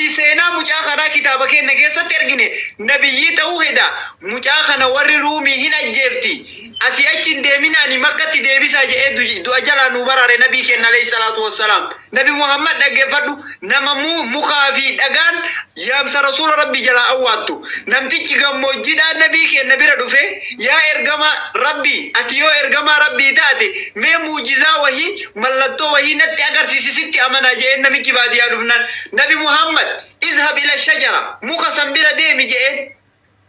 Nuti seenaa mucaa kanaa kitaaba keenya keessatti argine, nabiyyii ta'uu heda. Mucaa kana warri Ruumii hin ajjeefti. Asii achi hin deeminaani, Makkatti deebisaa jedhee du'a jalaa nuu baraare nabii keenya alayhi salaatu wassalaam. Nabi Muhammad dhaggeeffadhu, nama mukaa fi dhagaan yaamsa rasuula Rabbii jalaa awwaattu. Namtichi gammoojjiidhaan nabii keenya bira dhufe, "Yaa ergama Rabbii, ati yoo ergamaa Rabbii taate mee muujizaa wahii, mallattoo wahii natti agarsiisi, sitti amanaa," jedheen. Namichi baadiyyaa dhufnaan Nabi Muhammad, "اذهب إلى الشجرة," muka san bira deemi jedheen.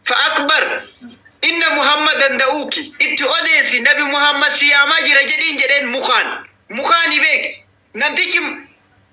"فأخبر إن محمدا دعوك," itti odeessi, Nabi Muhammad si yaamaa jira jedhiin jedheen. Mukaan mukaani beek. Namtichi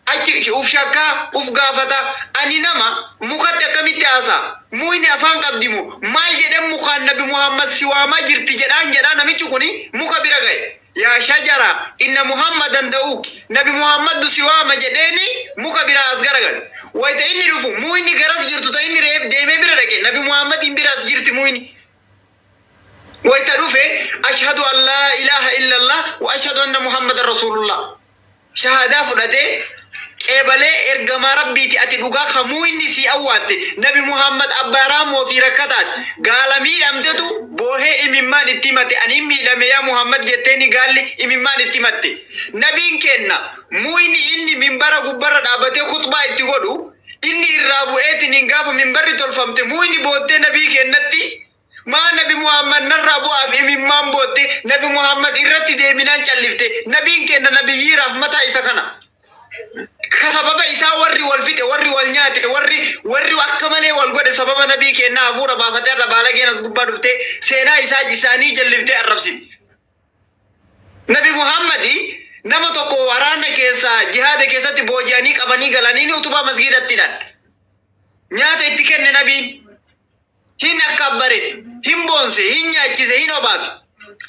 achi uf shakkaa uf gaafata, "Ani nama mukatti akkamitti haasaa? Muyni afaan qabdimu maal jedhen mukaan Nabi Muhammad si waamaa jirti jedhaan?" jedhaa. Namichi kuni muka bira gahe. "يا شجرة، إن محمدا دعوك," Nabi Muhammadu si waama jedheeni. Muka biraa as garagal. Wayita inni dhufu muyni garas jirtu, ta inni reef deemee bira dhaqe, Nabi Muhammadin bira as jirti muyni. Wayita dhufe, "أشهد أن لا إله إلا الله وأشهد أن محمدا رسول الله," shahaadaa fudhatee qeebalee, "Ergamaa Rabbiiti ati dhugaa kamuu inni si awwaatte." Nabi Muhammad abbaa raamoo fi rakkataati. Gaala miidhamtetu boohee imimmaan itti himate. "Ani miidhame, yaa Muhammad," jetteeni gaalli imimmaan itti himatte. Nabiin kenna muyni inni minbara gubbarra dhaabbatee khutbaa itti godhu, inni irraa bu'eetiin gaafa minbarri tolfamte muyni boottee nabii kennatti. Maa Nabi Muhammad narraa bu'aaf imimmaan bootte? Nabi Muhammad irratti deeminaan callifte. Nabiin kenna nabiyyii rahmataa isa kana. Ka sababa isaa warri wal fixe, warri wal nyaate, warri akka malee wal godhe sababa nabii kennaa hafuura baafatee. Irra baalageen as gubbaa dhuftee seenaa isaa isaanii jalliftee arrabsiti. Nabi Muhammadi nama tokko waraana keessa jihaada keessatti booji'anii qabanii galanii utubaa masgiidatti hidhan. Nyaata itti kenne nabiin. Hin akkabbare, hin boonse, hin nyaachise, hin obaase.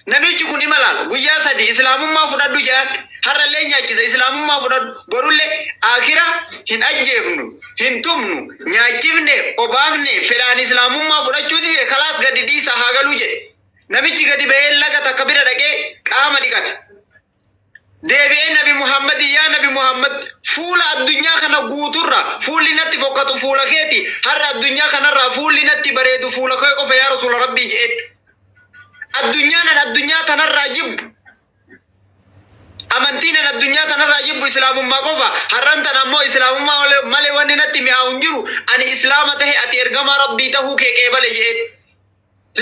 Namichi kun ima laala. Guyyaa 3 islaamummaa fudhadhu jedhan. Har'allee nyaachise, islaamummaa fudhadhu. Borullee akira hin ajjeefnu, hin tumnu, nyaachifne, obaafne, fedhaan islaamummaa fudhachuu dide, kalaas gadi dhiisa, haa galuu jedhe. Namichi gadi bahee laga takka bira dhaqee qaama dhiqate. Deebi'ee Nabi Muhammad, "Yaa Nabi Muhammad, fuula addunyaa kana guuturra fuulli natti fokkatu fuula keeti. Har'a addunyaa kanarraa fuulli natti bareedu fuula kee qofa, yaa Rasuula Rabbii," jedheen. "Addunyaan an addunyaa tanarraa jibbu, amantiin an addunyaa tanarraa jibbu islaamummaa qofa. Har'an tan ammoo islaamummaa malee wanni natti mi'aawu hin jiru. Ani islaama tahe, ati ergamaa Rabbii tahuu kee qeebale," jedheen.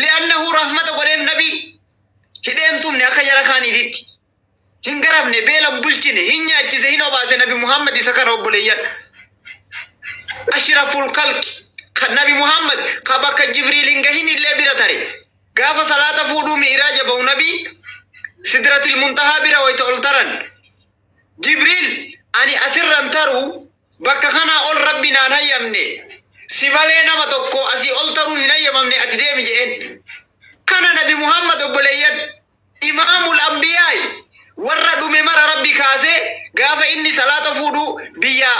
Li'annahu rahmata godheef nabii. Hidheen tumne akka jara kaaniititti. Hin garafne, beelan bulchine, hin nyaachise, hin obaase. Nabi Muhammad isa kana, obboleeyyan. أشرف الخلق kan Nabi Muhammad ka bakka Jibriil hin gahin illee bira tare. Gaafa salaata fuudhuu mi'raaja bahu nabi Sidratil Muntahaa bira wayita ol taran. Jibriil, "Ani asirran taru, bakka kanaa ol Rabbi naan hayyamne. Si malee nama tokko asii ol taruun hin hayyamamne, ati deemi," jedheen. Kana Nabi Muhammad, obboleeyyan. إمام الأنبياء warra dhume mara Rabbi kaasee gaafa inni salaata fuudhuu biyya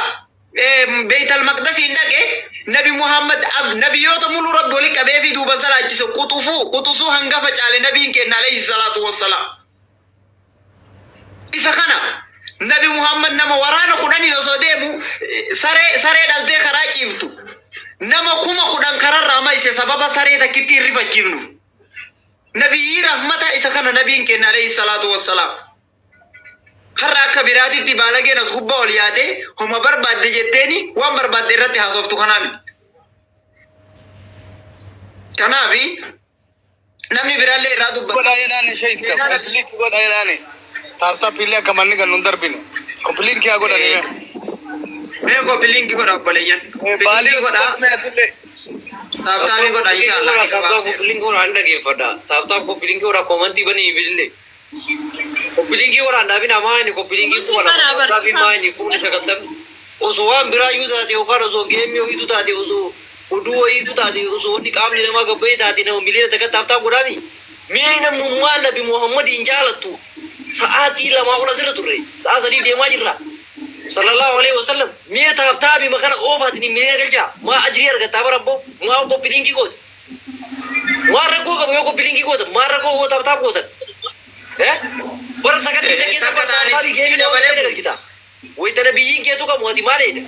Beeytal Maqdasiin dhaqe, Nabi Muhammad nabiyyoota muluu Rabbi wali qabee fi duuban salaachise. Quxufuu quxusuu hangafa caale nabiin kenna عليه الصلاة والسلام. Isa kana Nabi Muhammad nama waraana 10n osoo deemu saree dhaltee karaa ciiftu nama 10,000 kararraa mayse sababa saree takkitti hin rifachiifnuuf. Nabiyyii rahmata isa kana nabiin kenna عليه الصلاة والسلام. Har'a akka biraatitti baalageen as gubbaa ol yaate homa barbaadde jetteeni waan barbaadde irratti haasoftu kanaa miti. Kanaafi namni biraallee irraa dubbata. Godhaa jedhaan ishee itti complete godhaa jedhaan, tap tap illee akka manni kan nun darbine copy link haa godhanii. Mee copy link godha, obboleeyyan. Baalii Link godha. Atillee. Tap tapii godha, inshallah ni Tap tap gabaabsee. Copy link godhaa, hin dhageeffadha. Tap tap copy link godhaa, comment banii bilillee. Copy link godhaan dhaabina, maa inni copy link 2000, tap tapii maa inni 90,000. Osoo waan biraayyuu taate yookaan osoo game wayiitu taate, osoo oduu wayiitu taate, osoo wanni qaamni namaa gabbayee taate, nama miliyoona 1 tap tap godhaami. Mee namnummaa Nabi Muhammad hin jaalattu, sa'aatii 2 ol asirra turre, sa'a 3 deemaa jirra. صلى الله عليه وسلم. Mee tap tapii makana oofaatiin miliyoona galchaa, maa ajirii argattaa barabboo, maa copy link goota. Waan rakkoo qabu yoo copy link goota, maan rakkoo yoo tap tap gootan. Bara sagantii takkeessa Takka tap tapii game nama miliyoona galchita. Wayita nabiyyiin keetu qabu ati maal eeda?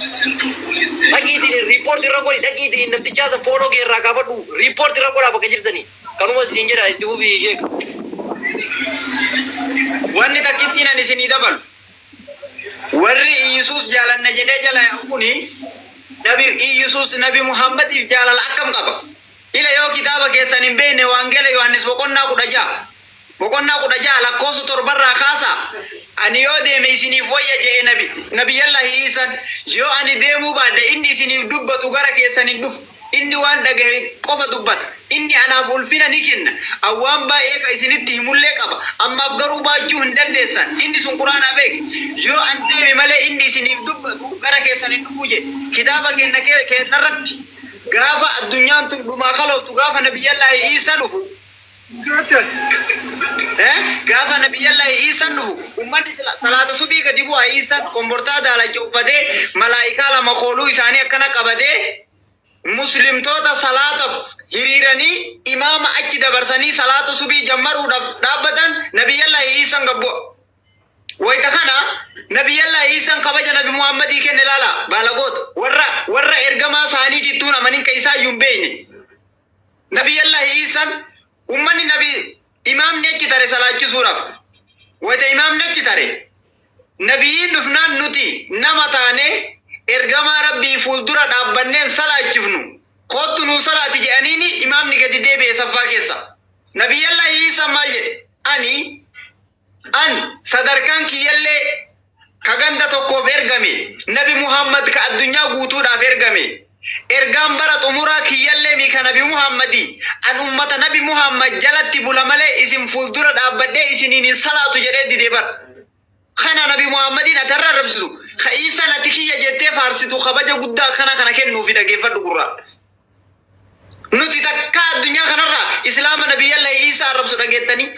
Dhaqiitiin report irra godhi dhaqiitiin namtichaa san follow kee irraa kaafadhu report irra godhaa bakka jirtanii. Kanuma isiniin jedha itti fufii sheek. Wanni takkittiin ani isinii dabalu. Warri Iyyasuus jaalanna jedhee jala yaa'u kuni Nabi Iyyasuus Nabi Muhammadiif jaalala akkam qaba? Ila yoo kitaaba keessan hin beekne Waangeela Yohaannis boqonnaa 16 boqonnaa 16 lakkoofsa torbarraa kaasaa ani yoo deeme isiniif wayya jedhe nabi Nabiyyallahi Iisan yoo ani deemuu baadhe inni isiniif dubbatu gara keessan hin dhufu. Inni waan dhagahe qofa dubbata. Inni anaaf ulfina ni kenna. An waan baay'ee ka isinitti himullee qaba. Ammaaf garuu baachuu hin dandeessan. Inni sun Qur'aanaa beeki. Yoo an deeme malee inni isiniif dubbatu gara keessan hin dhufuu jedhe. Kitaaba keenna keennarratti gaafa addunyaan tun dhumaa kalooftu gaafa Nabiyyallaahi Iisaa dhufu Gaafa Nabiyyallaahi Iisaan dhufu ummanni salaata subii gadi bu'a Iisaan kombortaa daalacha uffatee malaa'ikaa lama kooluu isaanii akkana qabatee muslimtoota salaataf hiriiranii imaama achi dabarsanii salaata subii jammaruudhaaf dhaabbatan Nabiyyallaahi Iisaan gad bu'a. Wayta kana Nabiyyallaahi Iisaan kabaja Nabi Muhammadii kenne laala baalagoota warra warra ergamaa isaaniitittuun amanin ka isaayyuu hin beekne. Nabiyyallaahi Iisaan ummanni nabi imaamni achi tare salaachisuudhaaf wayta imaamni achi tare nabiyyiin dhufnaan nuti nama taane ergamaa Rabbii fuuldura dhaabbanneen salaachifnu koottu nuu salaati jedhaniini imaamni gadi deebi'e saffaa keessa. Nabiyyallaahi Iisaan maal jedhe? Ani An sadarkaan kiyyallee ka ganda tokkoof ergame, Nabi Muhammad ka addunyaa guutuudhaaf ergame. Ergaan bara xumuraa kiyyallee mi ka Nabi Muhammadi. An ummata Nabi Muhammad jalatti bula malee isin fuuldura dhaabbadhee isiniin hin salaatu jedhee dide bar. Kana Nabi Muhammadiin ati har'a arrabsitu, ka Iisaan ati kiyya jettee faarsitu kabaja guddaa akkana kana kennuufi dhageeffadhu gurraa. Nuti takkaa addunyaa kanarraa Islaama Nabiyyallaahi Iisaa arrabsu dhageettanii?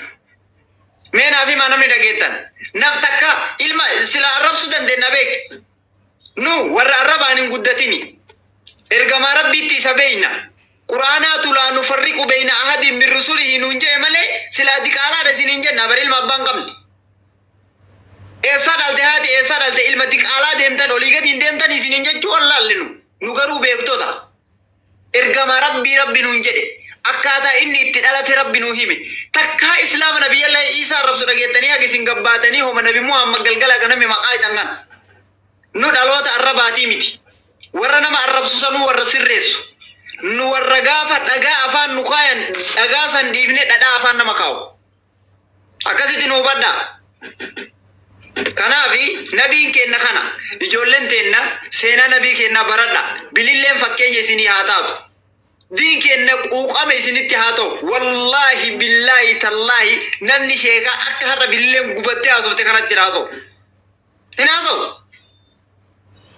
Mee naaf himaa namni dhageettan. Naf takka ilma sila arrabsu dandeenna beek. Nu warra arrabaan hin guddatini. Ergamaa Rabbiitti isa beeyna. Qur'aanaatu laa nufarriqu beeyna ahadin min rusulihi nuun je'e malee silaa diqaalaadha isiniin jenna bar ilma abbaa hin qabne. Eessaa dhalte haati eessaa dhalte ilma diqaalaa deemtan olii gadi hin deemtan isiniin jechuu wallaalle nu. Nu garuu beektota. Ergamaa Rabbii Rabbi nuun jedhe. Akkaataa inni itti dhalate Rabbi nuu hime. Takkaa Islaama Nabiyyallaahi Iisaa arrabsu dhageettanii haga isin gabbaatanii homa Nabi Muhammad galgala ganame maqaa hitan kana. Nu dhaloota arrabaatii miti. Warra nama arrabsu sanuu warra sirreessu. Nu warra gaafa dhagaa afaan nu kaayan dhagaa san dhiifnee dhadhaa afaan nama kaawu. Akkasitti nu hubadhaa. Kanaafi nabiin keenna kana ijoolleen teenna seenaa nabii keennaa baradha. Bililleen fakkeenya isinii haa taatu. Diin keenna quuqama isinitti haa ta'u. Wallaahi billaahi tallaahi namni sheekaa akka har'a bililleen gubattee haasofte kanatti hin haasa'u. Hin haasa'u.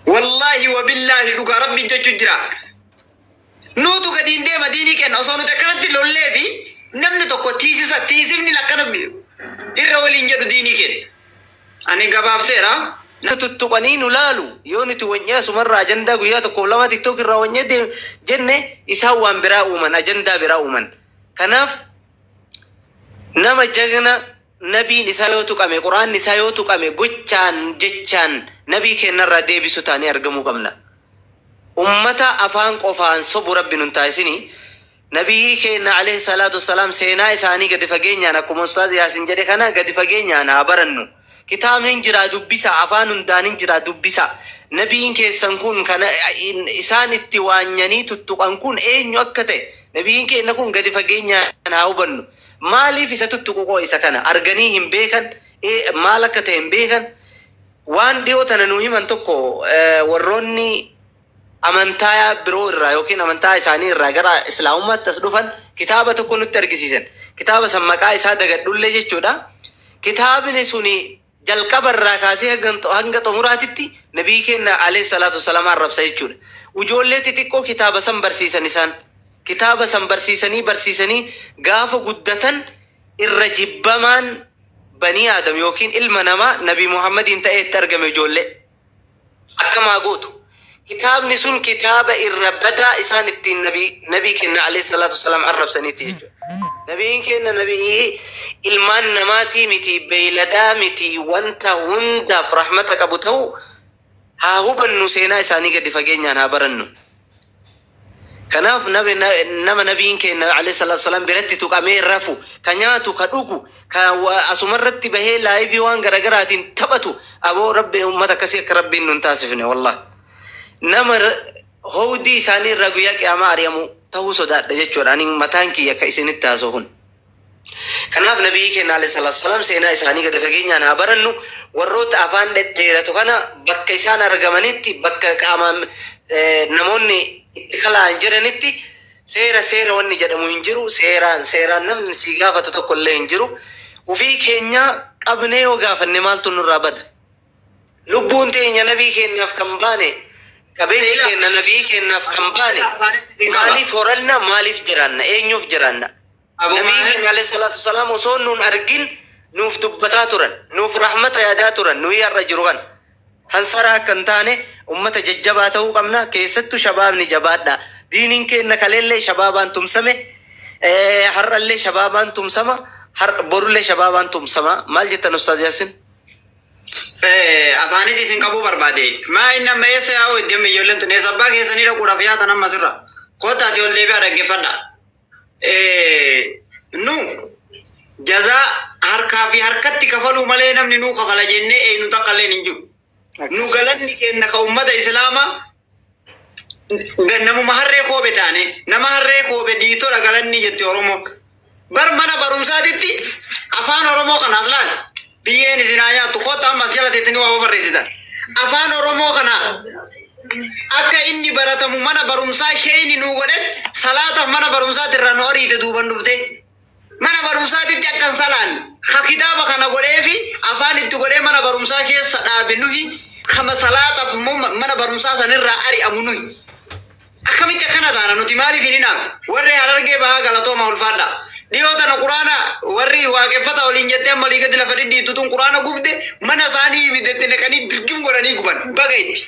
Wallaahi wabillaahi dhugaa rabbii jechu jira. Nuutu gadi hin deema diinii kenna osoo nuti akkanatti lollee fi namni tokko tiisisa tiisifni akkana irra waliin jedhu diinii kenna. Ani gabaabseera. Nu tuttuqanii nu laalu yoo nuti wanyee asumarraa ajandaa guyyaa tokkoof lama tiktok irraa wanyee jenne isaan waan biraa uuman ajandaa biraa uuman. Kanaaf nama jagna nabiin isaa yoo tuqame qur'aanni isaa yoo tuqame gochaan jechaan nabii keennarraa deebisu taanee argamuu qabna. Ummata afaan qofaan sobu Rabbi nun taasisini. Nabiyyii keenna aleyhi salaatu wassalaam seenaa isaanii gadi fageenyaan akkuma Ustaaz Yaasin jedhe kana gadi fageenyaan haa barannu. Kitaabni hin jiraa dubbisaa afaan hundaan hin jiraa dubbisaa. Nabiin keessan kun kana isaan itti waanyanii tuttuqan kun eenyu akka ta'e nabiyiin keenna kun gadi fageenyaan haa hubannu. Maaliif isa tuttuqu qoo isa kana arganii hin beekan maal akka ta'e hin beekan. Waan dhiyoo tana nuu himan tokko warroonni amantaa biroo irraa yookiin amantaa isaanii irraa gara Islaamummaatti as dhufan kitaaba tokko nutti argisiisan. Kitaaba san maqaa isaa dagadhullee jechuudha. Kitaabni suni jalqaba irraa kaasee hanga xumuraatitti nabii keenya alayhi salaatu wassalaam arrabsa jechuudha. Ijoollee xixiqqoo kitaaba san barsiisan isaan. Kitaaba san barsiisanii barsiisanii gaafa guddatan irra jibbamaan banii Aadam yookiin ilma namaa Nabii Muhammadiin ta'ee itti argame ijoollee. Akkam haa gootu? Kitaabni sun kitaaba irra badaa isaan ittiin nabii nabii keenna alayhi salaatu wassalaam arrabsaniiti jechuudha. Nabiin keenna nabii ilmaan namaatii miti beeyladaa miti wanta hundaaf rahmata qabu ta'uu. Haa hubannu, seenaa isaanii gadi fageenyaan haa barannu. Kanaaf nama nabiin keenya alayhi salaatu wasalaam biratti tuqamee rafu, ka nyaatu, ka dhugu, ka asumarratti bahee live waan garagaraatiin taphatu, aboo Rabbi ummata akkasii akka Rabbiin nun taasifne. Wallah, nama howdii isaanii irraa guyyaa qiyaamaa ari'amu ta'uu sodaadha jechuudha. Ani mataan kiyya akka isinitti haasa'u kun. Kanaaf nabiyyi keenya alayhi salaatu wasalaam seenaa isaanii gadi fageenyaan haa barannu. Warroota afaan dhedheeratu kana bakka isaan argamanitti, bakka qaamaan namoonni itti kalaa'an jiranitti, seera seera wanni jedhamu hin jiru. Seeraan seeraan namni si gaafatu tokko illee hin jiru. Ufii keenya qabnee yoo gaafanne maaltu nurraa bada? Lubbuun teenya nabii keenyaaf kan baane, qabeenyi keenya nabii keenyaaf kan baane, maaliif horanna? Maaliif jiraanna? Eenyuuf jiraanna? Nabii keenya alayhi salaatu wasalaam osoo nuun argin nuuf dubbataa turan, nuuf rahmata yaadaa turan. Nuyi har'a jiru kan hansaraa akka hin taane ummata jajjabaa ta'uu qabna. Keessattuu shabaabni jabaadha. Diiniin keenya kaleellee shabaabaan tumsame, har'allee shabaabaan tumsama, borullee shabaabaan tumsama. Maal jettan, Ustaaz Yaasin? Afaanitti isin qabuu barbaade. Maa inni amma eessa yaa'u iddoo ijoolleen tun eessa abbaa keessanii dhaquudhaaf yaatan amma asirra. Kootaati ol deebi'aa dhaggeeffadha. Nu jazaa harkaa fi harkatti kafaluu malee namni nuu kafala jennee eenyu takka illee hin jiru. Nu galanni kenna ka ummata Islaamaa namuma harree koobe taane, nama harree koobe diitodha galanni jetti Oromoo. Bar mana barumsaatitti afaan Oromoo kana as laali. Biyyeen isin haa nyaattu, kottaa ammas jala teettanii waa barreessitan. Afaan Oromoo kana akka inni baratamu mana barumsaa sheeyni nuu godhe, salaataaf mana barumsaati irraa nu ariite duuban dhufte. Mana barumsaatitti akka hin salaanne ka kitaaba kana godhee fi afaan itti godhee mana barumsaa keessa dhaabe nuhi, kama salaataaf immoo mana barumsaa sanirraa ari'amu nuhi. Akkamitti akkana taana nuti? Maaliif hin hinaaf? Warri Harargee Bahaa galatooma, ulfaadha. Dhiyoo tana Quraana warri waaqeffata waliin jettee amma olii gadi lafa dhidhiittu tun Quraana gubde, mana isaanii ibiddatti naqanii dirgim godhanii guban. Baga itti.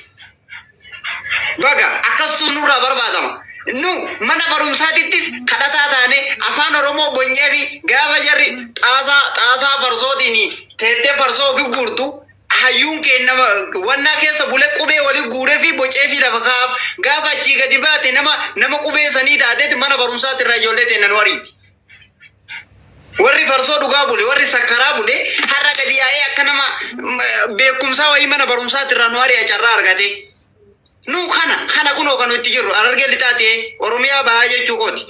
Baga akkasitu nurraa barbaadama. Nu mana barumsaatittis kadhataa taane afaan Oromoo bonyee fi gaafa jarri xaasaa xaasaa farsootiin teettee farsoo ofi guurtu, hayyuun keenya wannaa keessa bulee qubee walii guuree fi bocee fi lafa kaa'aaf. Gaafa achii gadi baate nama qubee sanii taateeti mana barumsaatti irraa ijoollee teenya nu ariiti. Warri farsoo dhugaa bule, warri sakkaraa bule, har'a gadi yaa'ee akka nama beekumsaa wayii mana barumsaatti irraa nu ari'a carraa argate. Nu kana kunoo kan itti jirru Harargee Lixaa ta'ee Oromiyaa Bahaa jechuu kooti.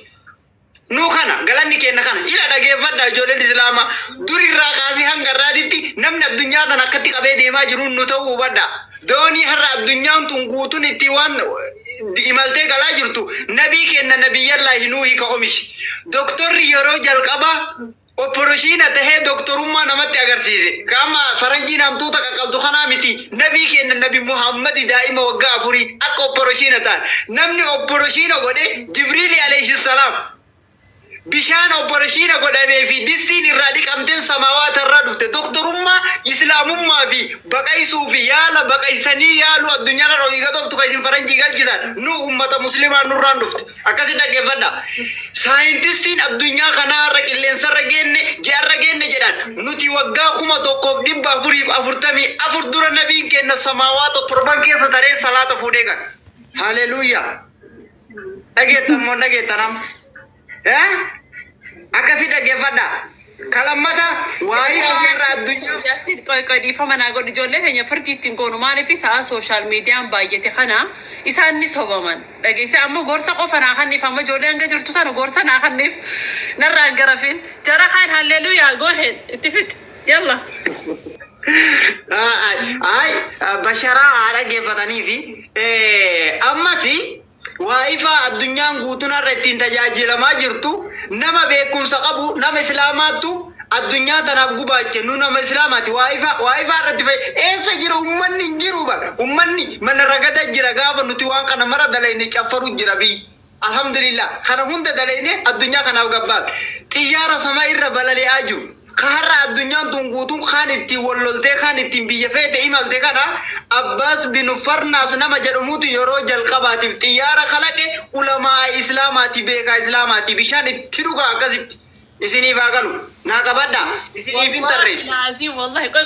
Nu kana galanni keenya kana ila dhageeffadha, ijoolleen Islaamaa. Durirraa kaasee hanga har'aatitti namni addunyaa tana akkatti qabee deemaa jiru nu ta'uu hubadha. Doonii har'a addunyaan tun guutuun itti waan imaltee galaa jirtu nabii keenya Nabiyyallaahi Nuuhi ka oomishe. Doktorri yeroo jalqabaa operation tahee doktorummaa namatti agarsiise. Qaama faranjiin hantuuta qaqqabdu kanaa miti. Nabii keenya Nabi Muhammadi daa'ima waggaa 4 akka operation ta'an. Namni operation godhe Jibriili alayhi salaam. Bishaan operation godhamee fi distiin irraa dhiqamteen samaawaata irraa dhufte. Doktorummaa Islaamummaa fi baqaysuu fi yaala baqaysanii yaaluu addunyaarra olii gadoftu kan isin faranjii galchitan nu ummata Muslimaa nurraan dhufte. Akkasi dhaggeeffadha. Saayintistiin addunyaa kanaarra qilleensarra geenne, ji'arra geenne jedhan, nuti waggaa 1444 dura nabiin keenya samaawaata torban keessa taree salaata fuudhee kan. Haleluuyaa. Dhageettan moo dhageettan amma? Akkasi dhaggeeffadha. Kalammata waa'ee irraa addunyaa. Yaasiin, qoy qoy, dhiifama naa godhu. Ijoollee keenya firtii ittiin goonu. Maaliif sa'a social mediaan baay'ate kana isaan ni sobaman dhageesse. Amma gorsa qofa naa kanniif, amma ijoollee hanga jirtu sana gorsa naa kanniif, narraa hin garafin jara kaan. Halleluuyaa, go ahead, itti fixi, yalla. Ay, basharaa haa dhaggeeffatanii fi ammas waa'ifaa addunyaan guutuun har'a ittiin tajaajilamaa jirtu nama beekumsa qabu, nama Islaamaattu addunyaa tanaaf gubaache. Nu nama Islaamaati. Waa'ifaa waa'ifaa irratti fa'i eessa jira? Ummanni hin jiru bara, ummanni mana ragada jira. Gaafa nuti waan kana mara dalayne caffaru jira biyyi. Alhamdulillah, kana hunda dalayne addunyaa kanaaf gabbaan xiyyaara sama irra balali'aa jiru ka har'a addunyaan tun guutuun kaan ittiin walloltee, kaan ittiin biyya feete imalte kana Abbaas bin Farnaas nama jedhamutu yeroo jalqabaatiif xiyyaara kalaqe. Ulamaa Islaamaati, beekaa Islaamaati. Bishaan itti dhugaa akkasitti isiniif haa galu. Naa qabadha, isiniif hin tarreesse. Wallahi, wallahi, qoy.